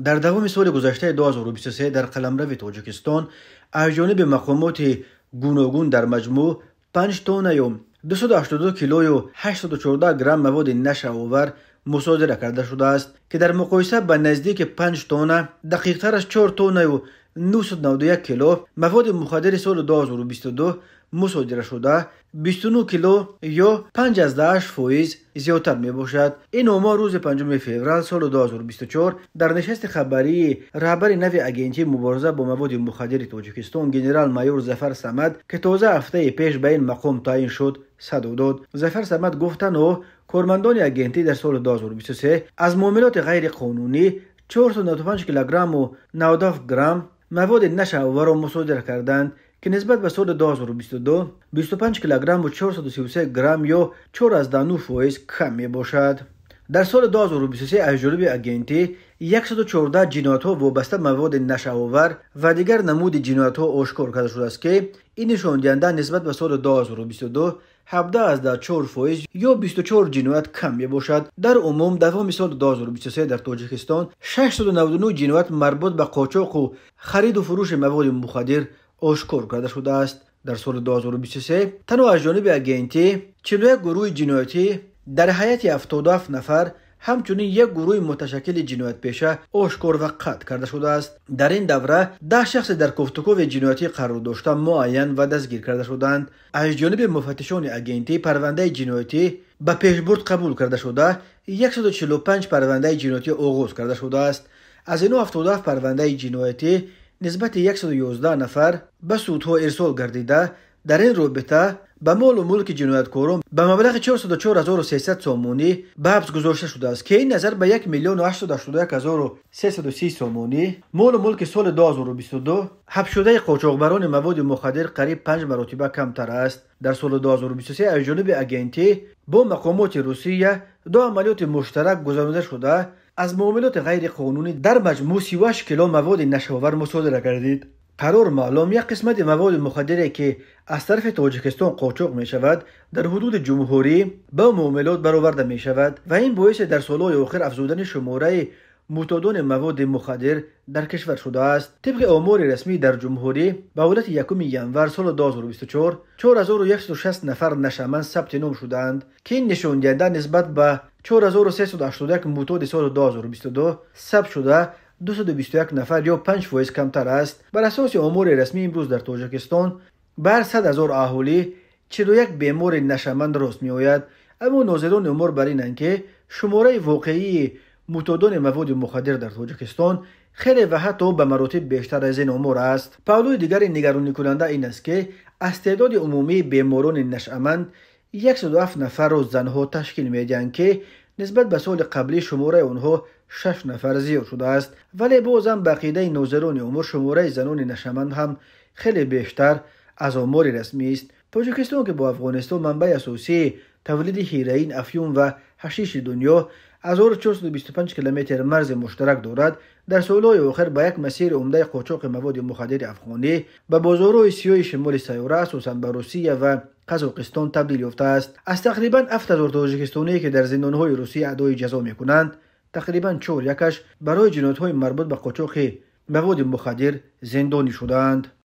Дар давоми соли гузаштаи 2023 дар қаламрави Тоҷикистон аз ҷониби мақомоти гуногун дар маҷмӯъ 5 тоннаю 282 килою 814 грамм маводи нашъаовар мусодира карда шудааст, ки дар муқоиса ба наздики 5 тонна, дақиқтараш 4 тоннаю 991 кило маводи мухаддири соли 2022 мусодира шуда 29 кило ё 5,8% зиёдтар мебошад. Ин омор рӯзи 5 феврал соли 2024 дар нишасти хабарии раҳбари нави Агентии мубориза бо маводи мухаддири Тоҷикистон генерал-майор Зафар Самад, ки тоза ҳафтаи пеш ба ин мақом таъин шуд, садо дод. Зафар Самад гуфт, танҳо кормандони агентӣ дар соли 2023 аз муомилоти ғайриқонунӣ 495 килограмму 97 грамм маводи нашъаоварро мусодира карданд, ки нисбат ба соли 2022 25 килограмму 433 грамм ё 4,9% кам мебошад. Дар соли 2023 аз ҷониби агентӣ 114 ҷиноятҳо вобаста ба маводи нашъаовар ва дигар намуди ҷиноятҳо ошкор карда шудааст, ки ин нишондиҳанда нисбат ба соли 2022 17,4% ё 24 ҷиноят кам мебошад. Дар умум давоми соли 2023 дар Тоҷикистон 699 ҷиноят марбут ба қочоқу хариду фурӯши маводи мухаддир ошкор карда шудааст. Дар соли 2023 танҳо аз ҷониби агентӣ 41 гурӯҳи ҷиноятӣ дар ҳайати 77 нафар, ҳамчунин як гурӯҳи муташаккили ҷиноятпеша ошкор ва қатл карда шудааст. Дар ин давра 10 шахси дар кофтукови ҷиноятӣ қарор дошта муайян ва дастгир карда шуданд. Аз ҷониби муфаттишони агентӣ парвандаи ҷиноятӣ ба пешбурд қабул карда шуда 145 парвандаи ҷиноятӣ оғоз карда шудааст. Аз ино 77 парвандаи ҷиноятӣ нисбати 111 нафар ба судҳо ирсол гардида, дар ин робита ба молу мулки ҷинояткорон ба маблағи 404 300 сомонӣ ба ҳабс гузошта шудааст, ки ин назар ба 1 881 330 сомонӣ молу мулки соли 2022 ҳабсшудаи қочоқбарони маводи мухаддир қариб 5 маротиба камтар аст. Дар соли 2023 аз ҷониби агентӣ бо мақомоти Русия ду амалиёти муштарак гузаронида шуда, аз муомилоти ғайриқонунӣ дар маҷмӯъ 38 кило маводи нашъаовар мусодира гардид. Қарор маълум, як қисмати маводи мухаддире, ки аз тарафи Тоҷикистон қочоқ мешавад, дар ҳудуди ҷумҳурӣ ба муомилот бароварда мешавад ва ин боиси дар солҳои охир афзудани шумораи мӯътодони маводи мухаддир дар кишвар шудааст. Тибқи омори расмӣ дар ҷумҳурӣ ба ҳолати 1 январ соли 2024 4160 нафар нашъаманд сабти ном шудаанд, ки ин нишондиҳанда нисбат ба 4381 мӯътоди соли 2022 сабт шуда 221 нафар ё 5% камтар аст. Бар асоси омори расмӣ имрӯз дар Тоҷикистон ба ҳар 100 ҳазор аҳолӣ 41 бемори нашъаманд рост меояд. Аммо нозирони умур бар инанд, ки шумораи воқеии мӯътодони маводи мухаддир дар Тоҷикистон хеле ва ҳатто ба маротиб бештар аз ин омор аст. Паҳлӯи дигари нигаронникунанда ин аст, ки аз теъдоди умумии беморони нашъаманд 107 нафарро занҳо ташкил медиҳанд, ки нисбат ба соли қаблӣ шумораи онҳо 6 нафар зиёд шудааст. Вале бозам ба ақидаи нозирони умур шумораи занони нашъаманд ҳам хеле бештар аз омори расмист. Тоҷикистон, ки бо Афғонистон манбаи асосии тавлиди ҳероин, афюн ва ҳашиши дунё 1425 километр марзи муштарак дорад, дар солҳои охир ба як масири умдаи қочоқи маводи мухаддири афғонӣ ба бозорҳои сиёҳи шимоли сайёра, асосан ба Русия ва Қазоқистон табдил ёфтааст. Аз тақрибан 7000 тоҷикистоние, ки дар зиндонҳои Русия адои ҷазо мекунанд, тақрибан чор якаш барои ҷиноятҳои марбут ба қочоқи маводи мухаддир зиндонӣ шудаанд.